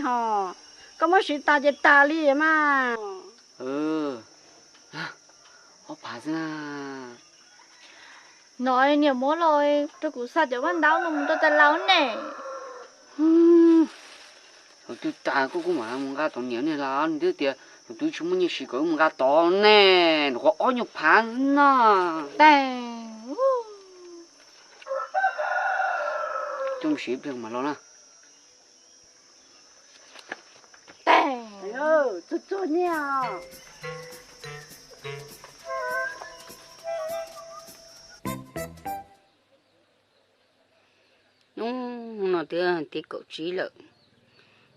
Koj muab siv tas ces tas li mas. Ob phav xwb na. No niam muab los rau kuv xa cov vaj ntaub no mus rau tas laus ne. Tus twg tas koj kuj mam mus nqa tod niam ne, los nws twb tias tus twg tsis muaj nyiaj siv kom wb mus nqa tod ne, nws qhuav ob nyuag phav xwb na. Coj mus siv ib pliag mam los na. Hnub no twb tim kaum tsib lawm,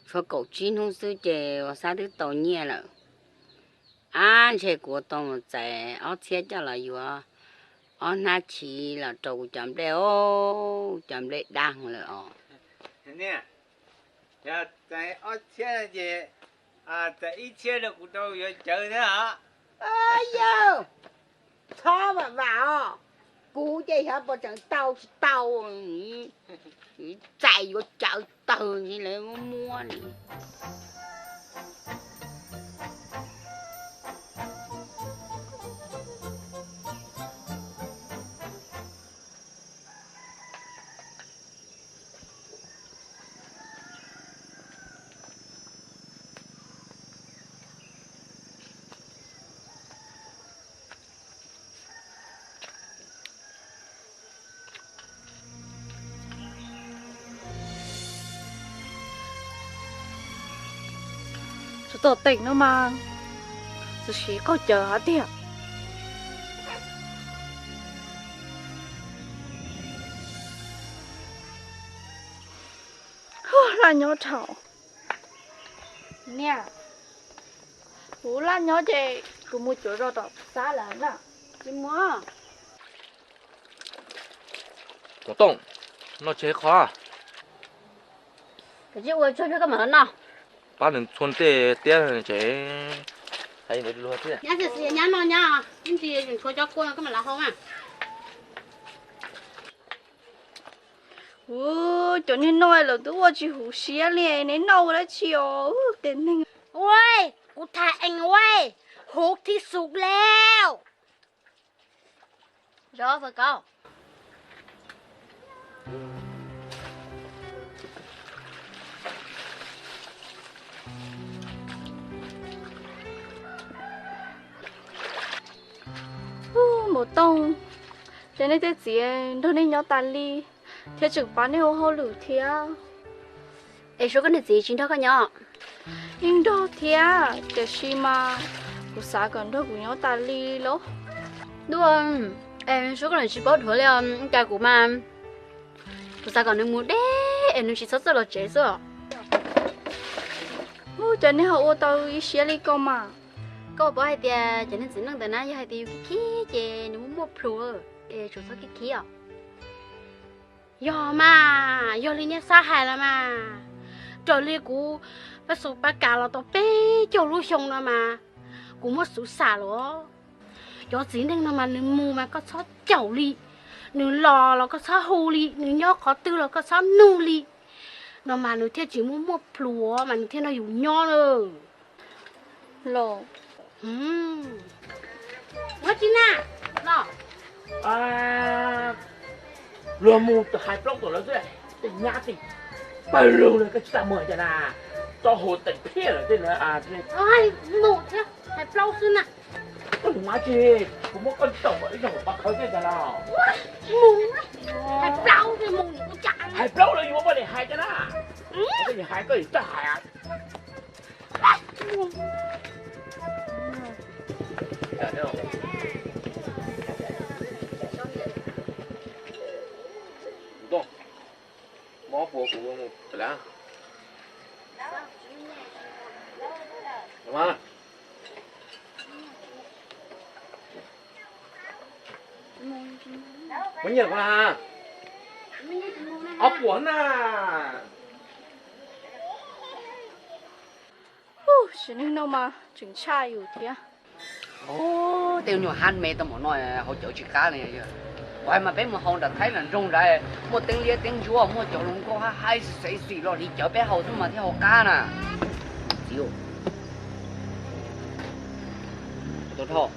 tshuav kaum tsib hnub xwb ces ua xab twb tau nyiaj lawm. Ab, ntshe kuv tau mus txais ob txhiab coj los yuav ob hnab chiv los rau kuv cov nplej os, cov nplej daj lawm os. Yog txais ob txhiab no ces txais ib txhiab rau kuv rau yuav cawv thiab os. Yawg, txhob vam vam os, kuv ces xyov puas tseem tau tsis tau, txais yuav cawv tawg ntsis lawv muab muab li. Tsov tom teem no mas txawm siv qaug cawv hab tiag. Laj nyob dhau. Niam, kuv laj nyob ces kuv mus cuav zos tom xab lawm na. Tsis mus. Kuv tooj, noj tsis qho. Koj ua tsuag tsuag koj mam los noj. Pab nws txhua tej tiab tsev. Nyab tsis xis nyab noj nyab, ib ntsis tseem tshuav cov kua no koj mam los hau na. Ua cov niag no lawv twb ua tsis huv siab li, neb noj ua dab tsi os, tes neeg. Ua, kuv tham ees ua, huv thiv xus lawm. Zov fawm kauv. Maum Tooj, ces nej tej txiv nrog nej nyob tas li thiab tseem pab nej ua hauj lwm thiab. Es Suab koj niag txiv tsis nrog koj nyob? Yeej nrog thiab, tiam sis mas kuv xav kom nrog kuv nyob tas li lauj. Dua, es Suab koj niam tsis paub dhuav li os, cas kuv mas kuv xav kom nws mus deb es nws tsis txhob txawj los tsev xwb. Ub, cas nej ho ua tau ib siab li ko mas. Koj puas paub hais tias cov niag txiv neej ntawd na yog hais tias yus khib khib ces nws muaj muaj plhus, es tsum txhob khib khib os. Yog mas, yog li nej xav hais los mas, raws li kuv pab xus pab kam los tau peb caug lub xyoo no mas, kuv muab xub xam los. Cov txiv neej no mas nws mus mas koj txhob caum li, nws los los koj txhob hu li, nws nyob qhov twg los koj txhob nug li. No mas nws thiaj tsis muaj muaj plhus mas nws thiaj nrog yus nyob na. Los, ua tsi na, los. Luag mus hais plaub tom lawv xwb, tej nyab tej pawg lug na, koj tsis tas mus cas na, tso hau teem phiaj lawm tej na. Mus thiab hais plaub xwb na. Koj mus ua tsi, kuv muab koj ntaus ib zaug pab khawv tej cas na. Mus, hais plaub xwb mus ua cas. Hais plaub lawv yuav mas nim hais cas na. Koj nim hais koj nim txawj hais. Mob puas kuv mus lawm. Muab nyiaj kuv na. Ob puas na. Sim neej no mas tseem tshaj yus thiab. Tej nyuag hab me tau mov no hauv cawv tsis qab li. Ua mas peb mus haus nram Thaib nram nroog nrad, muaj teeb liab teeb ntsuab, muaj cov hluas nkauj haib haib xim xim los li cawv peb haus xwb mas thiaj haus qab na. Txiv, tau dhau.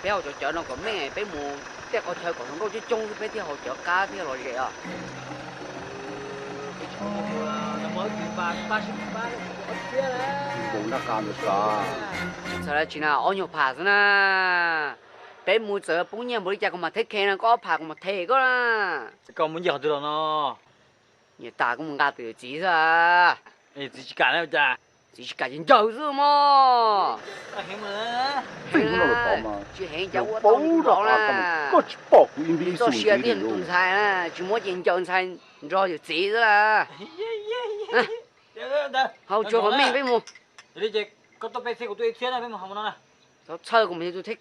Peb haus cov cawv no kom meej, peb mus tej qhov chaw kom hluas nkauj coob coob xwb peb thiaj haus cawv qab thiaj los zem os. Tsis txhawj dab tsi na, ob nyuag pham xwb na. Peb mus txawm poob nyiaj npaum li cas kuv mam theb kheev na, koj ob pham kuv mam them koj na. Koj muaj nyiaj qhov twg los no? Nyiaj tas kuv mus nqa tus yawm txiv xwb. Txiv tsis kam na cas? Txiv tsis kam ces ncaws xwb mog. Tsis heev cas ua tau nrov na. Koj tsis pom kuv ib npib xu txoj sia tiag tus ntxhais na, tsis muab ces ncaws ntxhais nrog yawm txiv xwb la. Haus tsuag kom meej peb mus. Txhob txhawj kuv mam tus theb